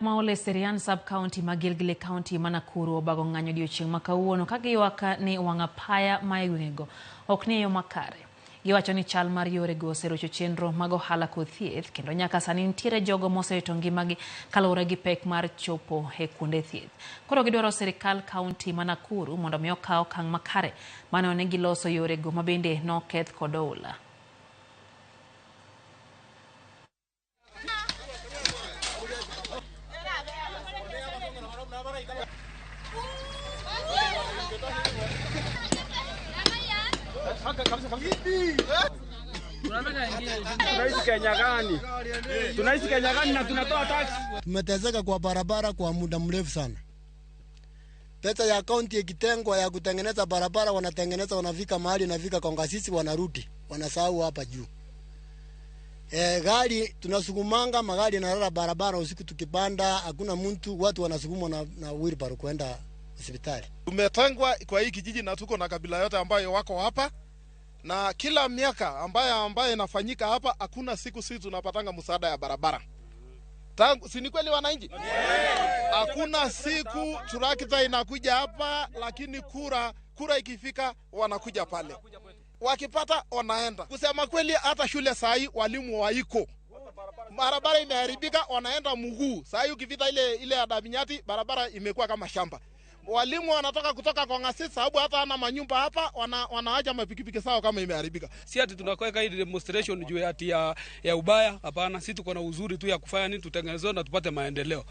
Ma Ole Serian sub-county ma Gilgil e kaunti ma Nakuru obago ng'anyo odiochieng' ma kawuono ka giywak ni wang' apaya ma e gwengego ok ni e yo makare. Giwacho ni chal mar yorego oserocho chenro mag ohala kod thieth kendo nyaka sani nitiere jogo mosewito ngimagi kaluwore gi pek mar chopo e kuonde thieth. Koro gidwaro sirikal kaunti ma Nakuru mondo mi okaw okang' makare maneno ni giloso yorego ma bende noketh kod oula. Tunaishi Kenya gani? Tunaishi Kenya gani na tunatoa tax? Tumeteseka kwa barabara kwa muda mrefu sana. Pesa ya kaunti ikitengwa ya kutengeneza barabara, wanatengeneza, wanafika mahali nafika Kongasisi, wanarudi wanasahau hapa juu. Gari tunasukumanga magari nalala barabara usiku, tukipanda hakuna mtu, watu wanasukumwa na wheelbarrow kwenda hospitali. Tumetengwa kwa hii kijiji na tuko na kabila yote ambayo wako hapa, na kila miaka ambayo inafanyika hapa hakuna siku sisi tunapatanga msaada ya barabara. Tangu, si ni kweli wananchi? Hakuna siku trakta inakuja hapa, lakini kura ikifika wanakuja pale, wakipata wanaenda. Kusema kweli, hata shule saa hii walimu waiko, barabara imeharibika, wanaenda mguu. Saa hii ukipita ile Adaminyati, barabara imekuwa kama shamba. Walimu wanatoka kutoka Kong'asis sababu hata ana manyumba hapa, wanaacha mapikipiki sawa kama imeharibika. Si ati tunaweka hii demonstration juu ati ya ubaya, hapana. Si tuko na uzuri tu ya kufanya nini, tutengenezewe na tupate maendeleo.